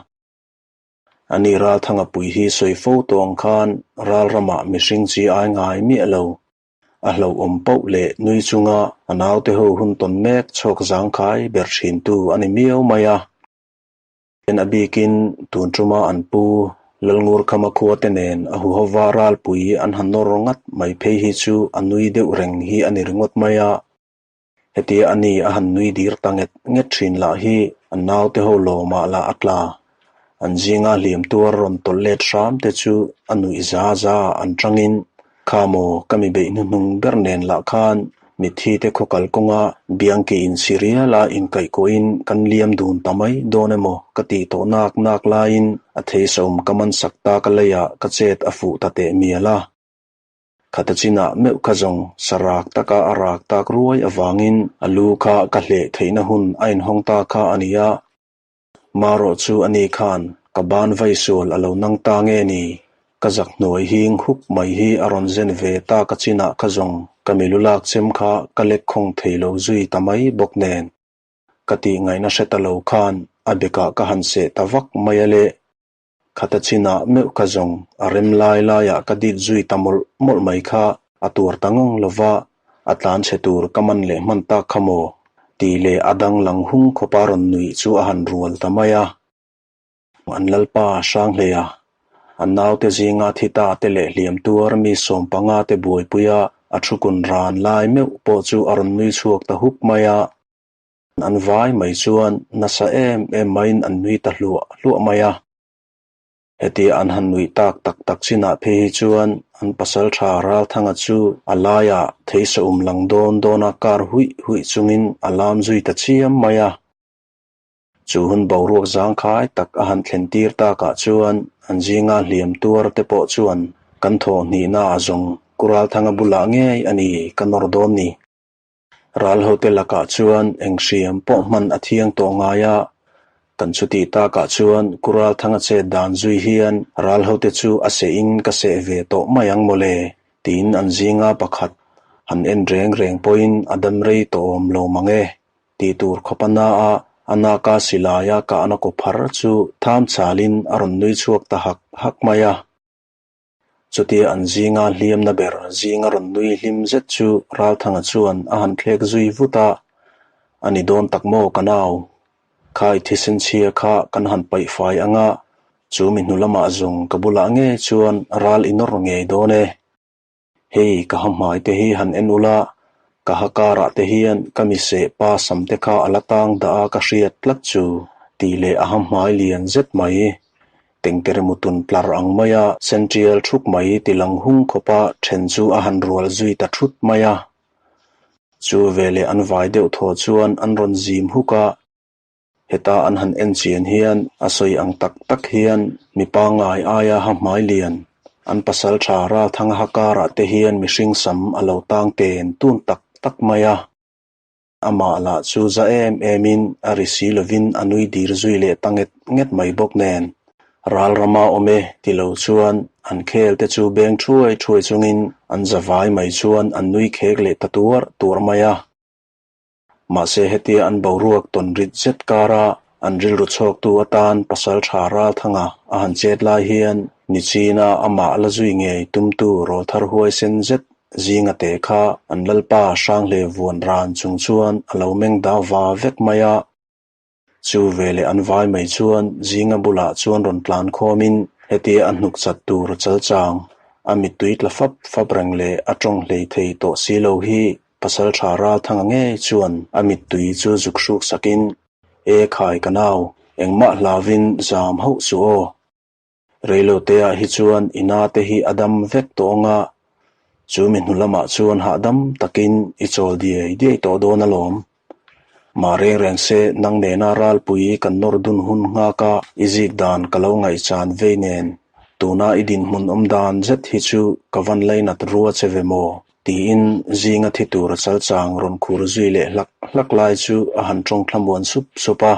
Ani Ralthanga pui hi sawi fo tawh ang khan ral ramah mihring chi ai ngai miah lo. A hlauhawm pauh leh nui chunga a naute ho hun tawn mek chhawk zangkhai ber thintu a ni miau mai a. A bikin tun tuma an pu Lalngurkhama khua te nen a huhova ralpui an han nawr ngat mai phei hi chu a nui deuh reng hi a ni ringawt mai a. Hetia a ni a han nui dir ta nget nget thin lah hi an naute ho lawmah lah a tla. An zinga hliam tuar rawn tawlh let hram te chu a nuih za za an tangin, Kha maw ka mi beih hnuhnung ber nen lah khan mitthi te khaw kal kawnga biangke insi riala inkaihkuahin kan liam dun ta mai dawn emaw ka tih tawh nak nak laiin a theisaum ka man sak ta ka leiah ka chet a fuh ta teh mial a. Khata chinah meuh kha zawng sarak taka a rak tak ruai avangin a lu kha ka hleh theihna hun a inhawng ta kha a ni a. Marawh chu a ni khan ka ban vai sual a lo nang ta nge ni? Ka zak hnuai hing huk mai hi a rawn zen ve ta ka chinah kha zawng ka milu lak chem kha ka lek khawng thei lo zui ta mai bawk nen. Ka tih ngaihna hre ta lo khan a bekah ka han seh ta vak mai a le. Khata chinah meuh kha zawng a rem lai laiah ka dit zui ta mawlh mawlh mai kha a tuar ta ngang lova, a tlan chhe tur ka man leh hman tak kha maw? Tih leh a dang lang hung khawpa rawn nuih chu a han rual ta mai a. An lalpa Hranghleia, an naute zinga thi ta te leh hliam tuar mi 15 te buaipuia a thu kun ran lai meuh pawh chu a rawn nui chhuak ta huk mai a. An vai mai chuan nasa em em maiin an nui ta hluah hluah mai a. Hetia an han nuih tak tak tak chinah phei hi chuan an pasalṭha Ralthanga chu a laiah theisaum lang dawn dawna kar huih huih chungin a lam zui ta chiam mai a. Chu hun boruak zangkhai tak a han thlen tir takah chuan an zinga hliam tuar te pawh chuan kan thaw hnihna a zawng Ku Ralthanga bulah ngei a ni ka nawr dawn ni. Ral hote lakah chuan eng hriam pawh hman a thiang tawh ngai a, kan chutih takah chuan Ku Ralthanga chet dan zui hian ral hote chu a seh in ka seh ve tawh mai ang mawle tiin an zinga pakhat han en reng reng pawhin a dam rei tawh awm lo mang e tih tur khawp a na a, a naka silaia kahna kaw phar chu tham chalin a rawn nui chhuak ta hak hak mai a. Chutia an zinga hliamna ber zinga rawn nui hlim zet chu Ralthanga chuan a han thlek zui vut a, A ni dawn tak maw ka nau? Khai thisen chhia kha kan han paih fai ang a, chu mi hnu lamah zawng ka bulah ngei chuan ral i nawr ngei dawn e. Hei ka ha hmai te hi han en ula, ka ha karah te hian ka mi seh pa sam te kha a la tang dah a ka hriat tlat chu tih leh a ha hmai lian zet mai. Tengtere mutun tlar ang maia sen tial thuk mai ti lang hung khawpa then chu a han rual zui ta thut mai a. Chu veleh an vai deuh thaw chuan an rawn zim huk a. Heta an han en chian hian a sawi ang tak tak hian mi pangngai aia ha hmai lian, an pasal tha Ralthanga ha karah te hian mihring sam a lo tang ten tun tak tak mai a. Amah lah chu za em emin a ri si lovin a nui dir zui leh ta nget nget mai bawk nen. Ral rama awm e ti lo chuan an khel te chu beng thuai thuai chungin an za vai mai chuan an nui khek leh ta tuar tuar mai a. Mahse hetia an boruak tawn rit zet kara an rilru chhawktu atan pasal tha Ralthanga a han chet lai hian Nichina amah la zui ngei tumtu rawlthar huaisen zet zinga te kha an lalpa Hranghleia vuan ran chung chuan a lo meng dau va vek mai a. Chu veleh an vai mai chuan zinga bulah chuan rawn tlan khawmin hetia a hnuk chat tur chal chang, a mittui tla fap fap reng leh a tawng hlei thei tawh si lo hi. Pasalṭha Ralthanga ngei chuan a mittui chu zuk hruk sakin, E khai ka nau, engmah hlauvin zam hauh suh aw. Reiloteah hi chuan i na te hi a dam vek tawh ang a, chu mi hnu lamah chuan hahdam takin i chawl diai diai tawh dawn alawm. Mah reng reng se nang nena ralpui kan nawr dun hun nghak a i zik dan ka lo ngaihchan vei nen tuna i dinhmun awm dan zet hi chu ka van lainat rua che ve maw? Tiin zinga thi tura chalchang rawn khur zui leh hlak hlak lai chu a han tawng thlamuan sup sup a.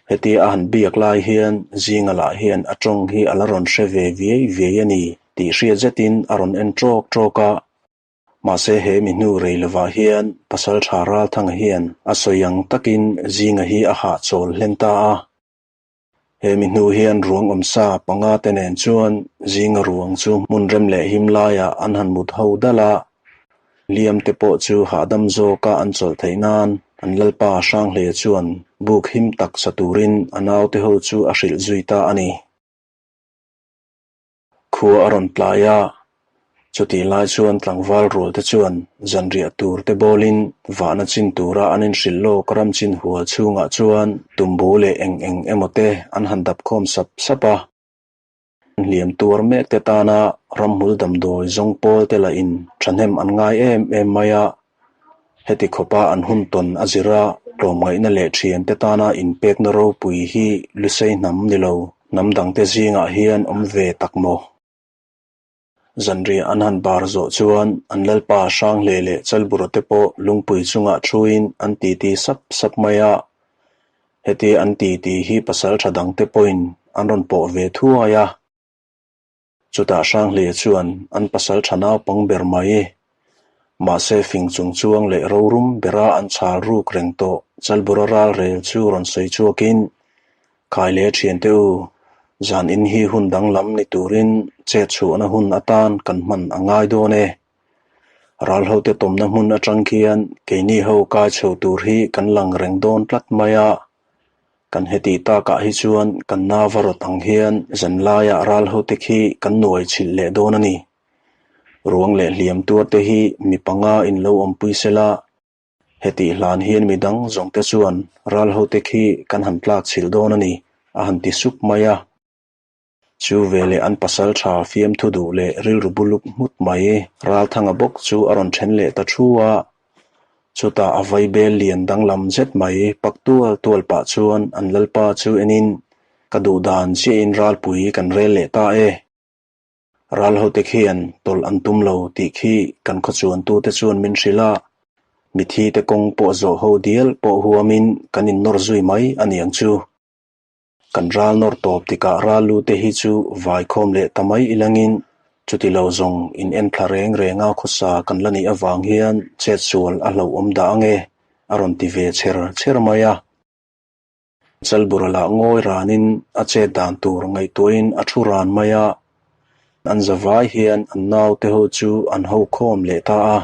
Hetia a han biak lai hian zinga lah hian a tawng hi a la rawn hre ve viai viai a ni tih hriat zetin a rawn en tawk tawk a. Mahse he mi hnu rei lovah hian Pasaltha Ralthanga hian a sawi ang takin zinga hi a hahchawl hlen ta a. He mi hnu hian ruang awmsa panga te nen chuan zinga ruang chu hmun rem leh him laiah an han mut ho dal a, hliam te pawh chu hahdam zawka an chawlh theih nan an Lalpa Hranghle chuan buk him tak sa turin a naute ho chu a hrilh zui ta a ni. Khua a rawn tlai a, chutih lai chuan tlangval rual te chuan zanriah tur te bawlin vahna chin tura an inhrilh lawk ram chin hual chhungah chuan tumbu leh eng eng emaw te an han dap khawm sap sap a. Hliam tuar mek te tana ramhmul damdawi zawng pawl te lahin thahnem an ngai em em mai a, heti khawpa an hun tawn a zir a, tlawmngaihna leh thian te tana inpekna ropui hi Lusei hnam ni lo hnam dangte zingah hian awm ve tak maw? Zanriah an han bar zawh chuan an Lalpa Hranghle leh Chalbura te pawh lungpui chungah thuin an titi sap sap mai a. Hetia an titi hi pasaltha dangte pawhin an rawn pawh ve thuai a. Chutah Hranghlea chuan an pasaltha naupang ber mai. Mahse fing chung chuang leh rorum bera an chhal ruk reng tawh Chalbura ral rel chu rawn sawi chhuakin, Khai leh thiante u, zan in hi hun danglam ni turin chet chhuahna hun atan kan hman a ngai dawn e. Ralhote tawmna hmun atang khian keini ho kai chho tur hi kan lang reng dawn tlat mai a. Kan heti takah hi chuan kan nau a rawt ang hian zanlaiah ralhote khi kan nuai chhilh leh dawn a ni. Ruang leh hliam tuarte hi mi panga in lo awmpui sela, hetih hlan hian mi dang zawngte chuan ralhote khi kan han tlak chhilh dawn a ni, a han ti sup mai a. Chu veleh an pasal tha fiamthu duh leh rilru buluk hmut mai Ralthanga bawk chu a rawn then leh ta thu a. Chutah a vaibel lian danglam zet mai pak tual tual pah chuan an lalpa chu enin, Ka duh dan chiahin ralpui kan rel leh ta e. Ralhote khian tawlh an tum lo tih khi kan khawchuantute chuan min hrilh a, mithite kawng pawh zawh ho dial pawh huamin kan innawr zui mai a niang chu. Kan ral nawr tawp tikah ral lu te hi chu vai khawm leh ta mai ilangin chuti lo zawng in en thla reng reng a khawsa kan la nih avang hian chetsual a hlauhawm dah ange a rawn ti ve chher chher mai a. Chalbura lah ngawi ranin a chet dan tur ngaihtuahin a thu ran mai a, an zavai hian an naute ho chu an ho khawm leh ta a.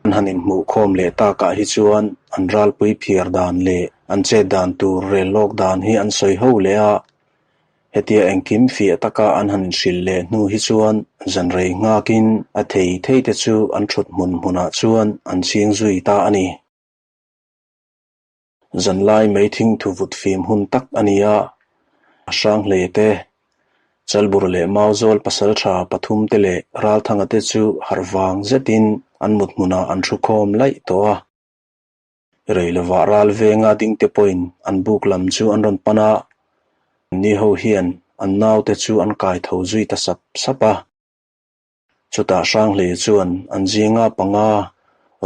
An han inhmuh khawm leh takah hi chuan an ralpui phiar dan leh an chet dan tur rel lawk dan hi an sawi ho leh a. Hetia engkim fiah taka an han inhrilh leh hnu hi chuan zanrei nghakin a thei thei te chu an thut hmun hmunah chuan an ching zui ta a ni. Zanlai meithing thuvut fim hun tak a ni a, a hrang hle te, Chalbur leh Mauzawl pasaltha pathum te leh Ralthanga te chu harh vang zetin an mut hmunah an thu khawm laih tawh a. Rei lovah ral venga ding te pawhin an buk lam chu an rawn pan a, anni ho hian an naute chu an kai tho zui ta sap sap a. Chutah Hranghlei chuan an zinga panga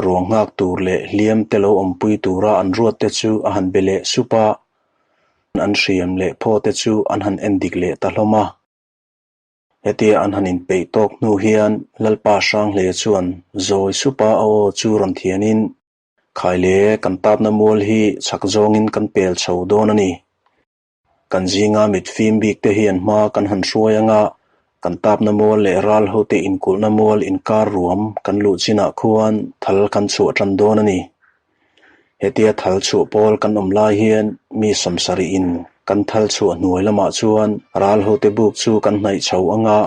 ruang nghak tur leh hliam te lo awmpui tura an ruat te chu a han be leh sup a, an hriam leh phaw te chu an han en dik leh ta hlawm a. Hetia an han inpeih tawk hnu hian Lalpa Hranghlei chuan zawi supa a aw chu rawn thianin, Khaile, kan tapna mual hi chhak zawngin kan pel chho dawn a ni. Kan zinga mit fim bik te hian hma kan han hruai anga kan tapna mual leh ral hote inkulhna mual inkar ruam kan luh chinah khuan thal kan chhuah tan dawn a ni. Hetia thal chhuah pawl kan awm lai hian mi sawmsarih in kan thal chhuah hnuai lamah chuan ral hote buk chu kan hnaih chho anga.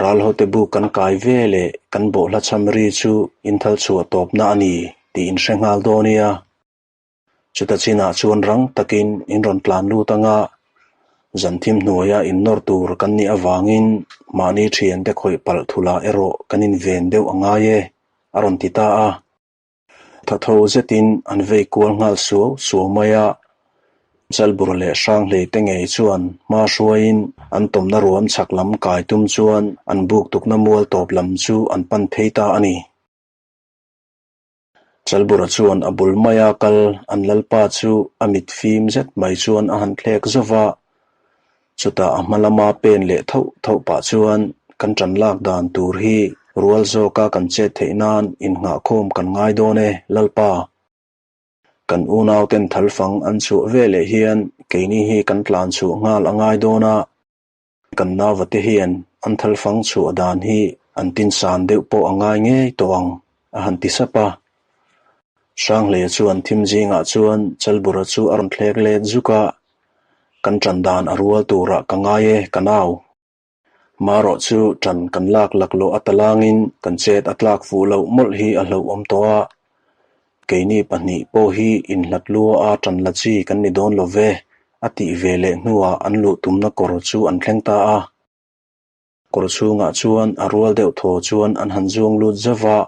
Ralhote buk kan kai ve leh kan bawhhla cham ri chu inthal chhuah tawpna a ni tih in hre nghal dawn nia. Chuta chinah chuan rang takin in rawn tlan lut anga zan thim hnuaia in nawr tur kan nih avangin mahni thiante khawih palh thulah erawh kan inven deuh a ngai e, a rawn ti ta a. Thatho zetin an vei kual nghal suau suau mai a. Chalbur leh Hranghlei te ngei chuan hma hruaiin an tawmna ruam chhak lam kai tum chuan an buk tukna mual tawp lam chu an pan phei ta a ni. Chalbura chuan a bul maia kal an lalpa chu a mit fim zet mai chuan a han thlek zauh va. Chutah a hma lama pen leh thauh thauh pah chuan kan ṭan lak dan tur hi rual zawka kan chet theih nan innghahkhawm kan ngai dawn e, Lalpa. Kan unauten thalfang an chhuah veleh hian keini hi kan tlan chhuah nghal a ngai dawn a, kan nauvate hian an thalfang chhuah dan hi an tinsan deuh pawh a ngai ngei tawh ang, a han ti sap a. Hranghleia chuan thim zingah chuan Chalbura chu a rawn thlek let zuk a, Kan ṭan dan a rual turah ka ngai e, ka nau. Marawh chu ṭan kan lak laklawh a talangin kan chet a tlak fuh loh mawlh hi a hlauhawm tawh a. Keini pahnih pawh hi inhlat lua a ṭan la chi kan ni dawn lo ve, a tih ve leh hnuah an luh tumna kawr chu an thleng ta a. Kawr chhungah chuan a rual deuh thaw chuan an han zuang lut zauh a,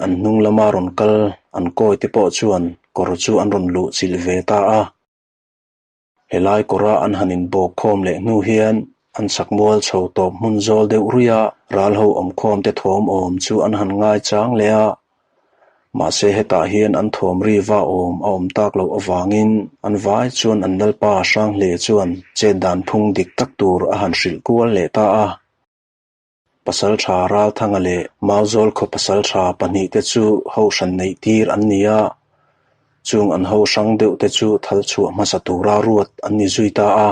an hnung lama rawn kal an kawi te pawh chuan kawr chu an rawn luh chilh ve ta a. Helai kawra an han inbawk khawm leh hnu hian an chakmual chho tawp hmun zawl deuh ruih a, ral ho awmkhawm te thawm awm chu an han ngai chang leh a. Mahse hetah hian an thawm ri va awm a awm tak loh avangin an vai chuan an lalpa Hranghle chuan chet dan phung dik tak tur a han hrilh kual leh ta a. Pasalṭha Ralthanga leh Mauzawl khaw pasalṭha pahnihte chu ho hran neih tir an ni a, chung an ho hrang deuh te chu thal chhuah hmasa tura ruat an ni zui ta a.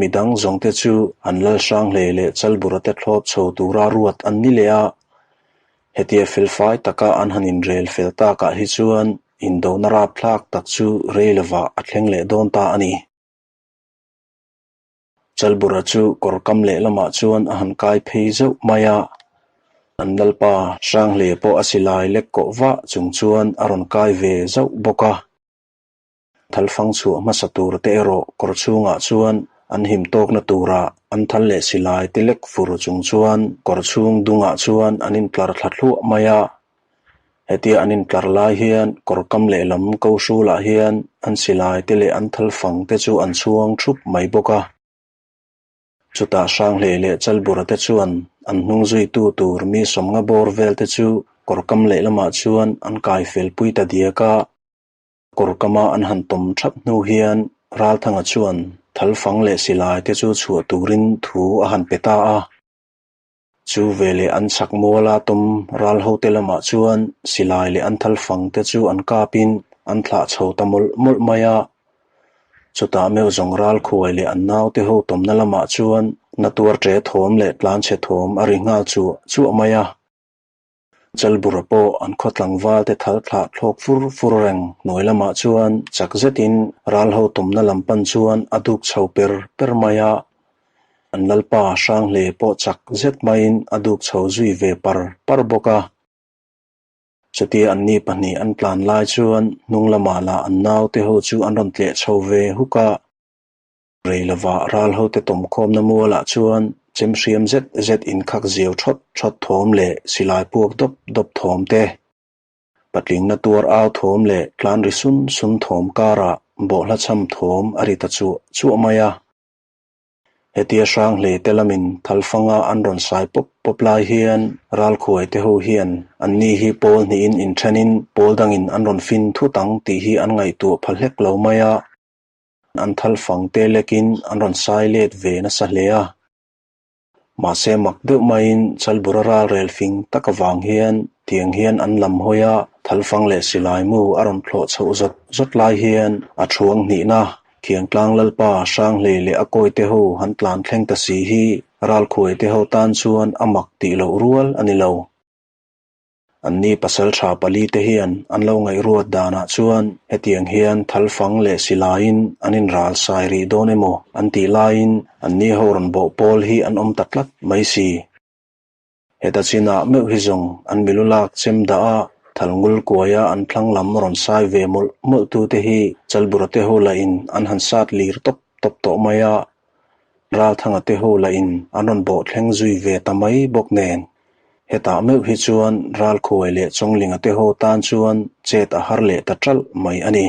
Midang zawngte chu an lal Hranghlei leh Chalbura te thlawp chho tura ruat an ni leh a, hetia felfai taka an han inrel fel takah hi chuan indona rapthlak tak chu rei lovah a thleng leh dawn ta a ni. Chalbura chu kawr kam lehlamah chuan a han kai phei zauh mai a, an lalpa Hranghlei pawh a silai lek kawh vah chung chuan a rawn kai ve zauh bawk a. Thalfang chhuah hmasa tur te erawh kawr chhungah chuan an him tawkna turah an thal leh silai te lek fur chung chuan kawr chhung dungah chuan an intlar thla thluah mai a. Hetia an intlar lai hian kawr kam lehlam ko hrulah hian an silai te leh an thalfang te chu an chhuang thup mai bawk a. Chutah Hranghlei leh Chalbura te chuan an hnung zuitu tur mi sawmnga bawr vel te chu kawr kam lehlamah chuan an kai fel pui ta diak a. Kawr kama an han tawm thap hnu hian Ralthanga chuan thalfang leh silai te chu chhuah turin thu a han pe ta a. Chu veleh an chhak muala tawm ral hote lamah chuan silai leh an thalfang te chu an kapin an thlah chho ta mawlh mawlh mai a. Chutah meuh zawng ral khuai leh an naute ho tawmna lamah chuan na tuar ṭe thawm leh tlanchhe thawm a ri nghal chuah chuah mai a. Chalbura pawh an khaw tlangval te thal thlah thlawk fur fur reng hnuai lamah chuan chak zetin ral ho tumna lam pan chuan a duk chho per per mai a. An lalpa Hranghle pawh chak zet maiin a duk chho zui ve par par bawk a. Chutia anni pahnih an tlan lai chuan hnung lamah lah an naute ho chu an rawn tleh chho ve huk a. Rei lovah ral hote tawmkhawmna mualah chuan chem hriam zet zet inkhak ziau thawt thawt thawm leh silai puak dawp dawp thawm te, patlingna tuar au thawm leh tlan ri sun sun thawm karah bawhhla chham thawm a ri ta chuah chuah mai a. Hetia Hranghlei te lamin thalfanga an rawn sai pawp pawp lai hian ralkhuai te ho hian anni hi pawl hnihin inthenin pawl dangin an rawn fin thut ang tih hi an ngaihtuah pha hlek lo mai a. An thal fang te lekin an rawn sai let ve nasa hle a. Mahse mak deuh maiin Chalbura ral rel fing tak avang hian tiang hian an lam hawi a, thal fang leh silai mu a rawn thlawh chhoh zawt zawt lai hian a thuang hnihna Khiangtlang Lalpa Hranghlei leh a kawi te ho han tlan thleng ta si hi Ralkhuai te ho tan chuan a mak tih loh rual a ni lo. Anni pasalṭha palite hian an lo ngaihruat danah chuan hetiang hian thalfang leh silaiin an inral sai rih dawn emaw an tih laiin anni ho rawn bawh pawl hi an awm ta tlat mai si. Heta chinah meuh hi zawng an milu lak chem dah a, thalngul kuaia an thlang lam rawn sai ve mawlh mawlh tute hi Chalbura te ho lahin an han sat lir tawp tawp tawh mai a, Ralthanga te ho lahin an rawn bawh thleng zui ve ta mai bawk nen. Hetah meuh hi chuan Ralkhuai leh Chawnglinga te ho tan chuan chet a har leh ta ṭalh mai a ni.